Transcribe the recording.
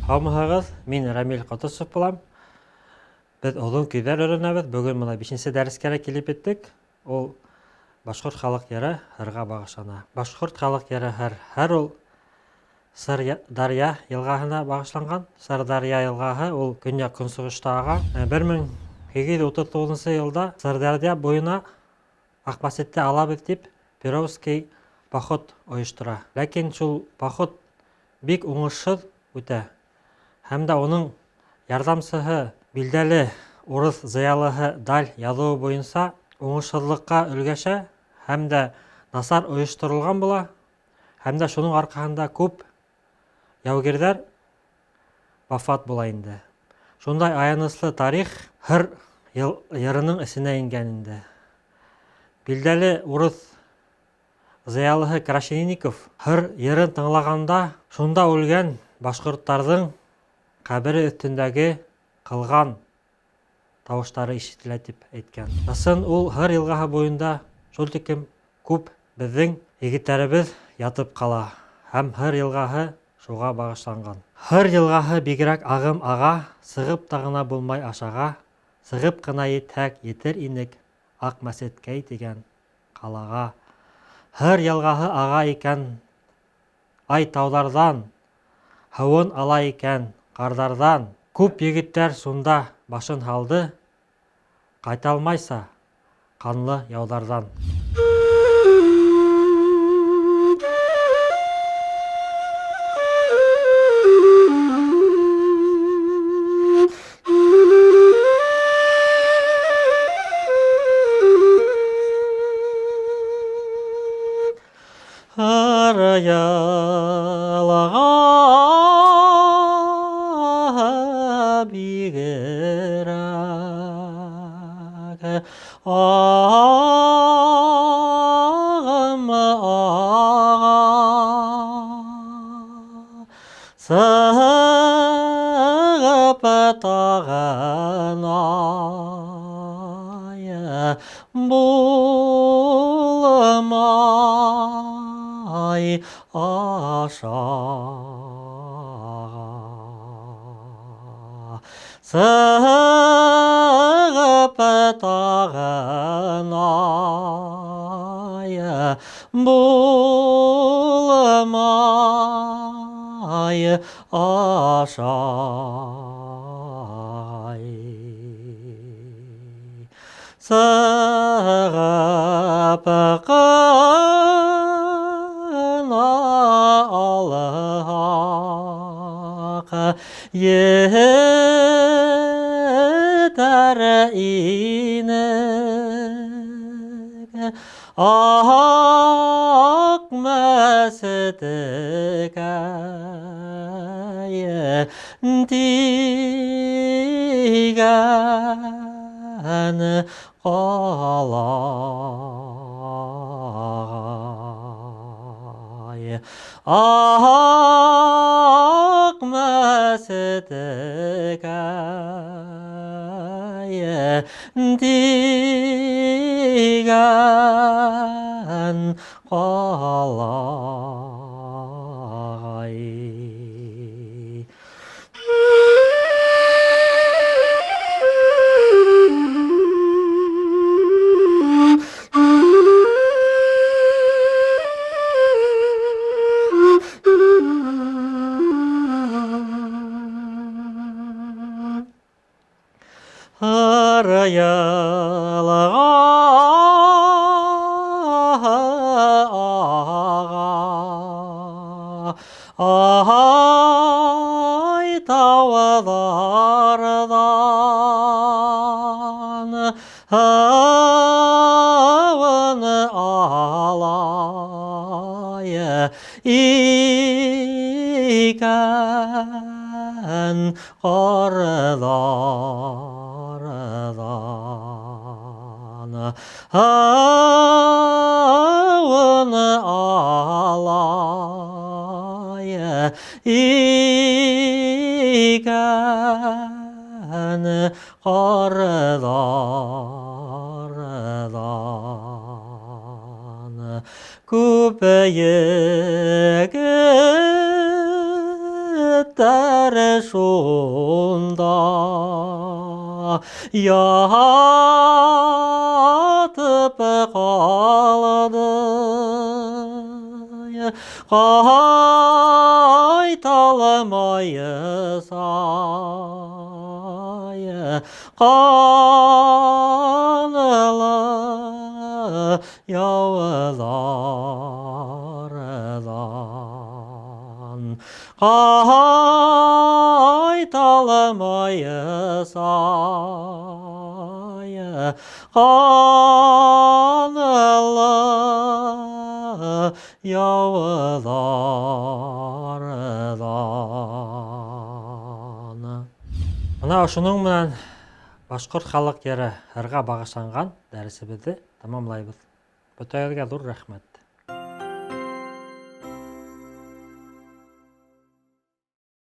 Һаумыһығыҙ, мин Рамил Ҡотосов булам. Беҙ оҙон көйҙәр өйрәнәбеҙ. Бөгөн бына бишенсе дәрескә лә килеп еттек. Ул башҡорт халыҡ йыры һырға бағышлана. Башҡорт халыҡ йыры һыр. Һыр ул Сыр-Дарья йылғаһына бағышланған. Сыр-Дарья йылғаһы ул көньяҡ-көнсығышта аға. 1839 йылда Сыр-Дарья буйына Аҡмәсетте алабыҙ тип Перовский поход ойоштора. Ләкин шул поход бик уңышһыҙ үтә. Һәм дә уның ярҙамсыһы билдәле урыҫ зыялыһы Даль яҙыуы буйынса уңышһыҙлыҡҡа өлгәшә һәм дә насар ойошторолған була. Һәм дә шуның арҡаһында күп яугирҙәр вафат була инде. Шундай аяныслы тарих һыр йырының эсенә ингән инде. Билдәле урыҫ зыялыһы Крашенинников һыр йырын тыңлағанда шунда үлгән башҡорттарҙың ҡәбере өҫтөндәге ҡылған тауыштары ишетелә тип әйткән. Ысын ул Һыр йылғаһы буйында шул тиклем күп беҙҙең егеттәребеҙ ятып ҡала һәм Һыр йылғаһы шуға бағышланған. Һыр йылғаһы бигерәк ағым аға, сығып та ғына булмай ашаға, сығып ҡына етһәк, етер инек Аҡ мәсеткәй тигән ҡалаға. Һыр йылғаһы аға икән Ай тауҙарҙан, һыуын ала икән ҡарҙарҙан. Күп егеттәр шунда башын һалды, Ҡайталмайса ҡанлы яуҙарҙан. Арыялаға бигерәк ағым аға Сығып тағын ай булмай ашаға. Сығып тағын ай булмай ашай. Сығып ҡына алһаҡ, етәр инек. Аҡ мәсеткәй тигән ҡалағай. Аҡ мәсеткәй Тигән ҡалағай. Арыялаға ай тауҙарҙан һыуын алай икән Ҡарҙарҙан һыуын алай икән ҡарҙарҙан күп егеттәр. Эттәре шунда ятып ҡалды. Ҡайталмайса ҡанлы яуҙарҙан. Ҡайталмайса ҡанлы яуҙарҙан. Бына ошоноң менән башҡорт халыҡ йыры һырға бағышланған дәресебеҙҙе тамамлайбыҙ. Бөтәгеҙгә ҙур рәхмәт.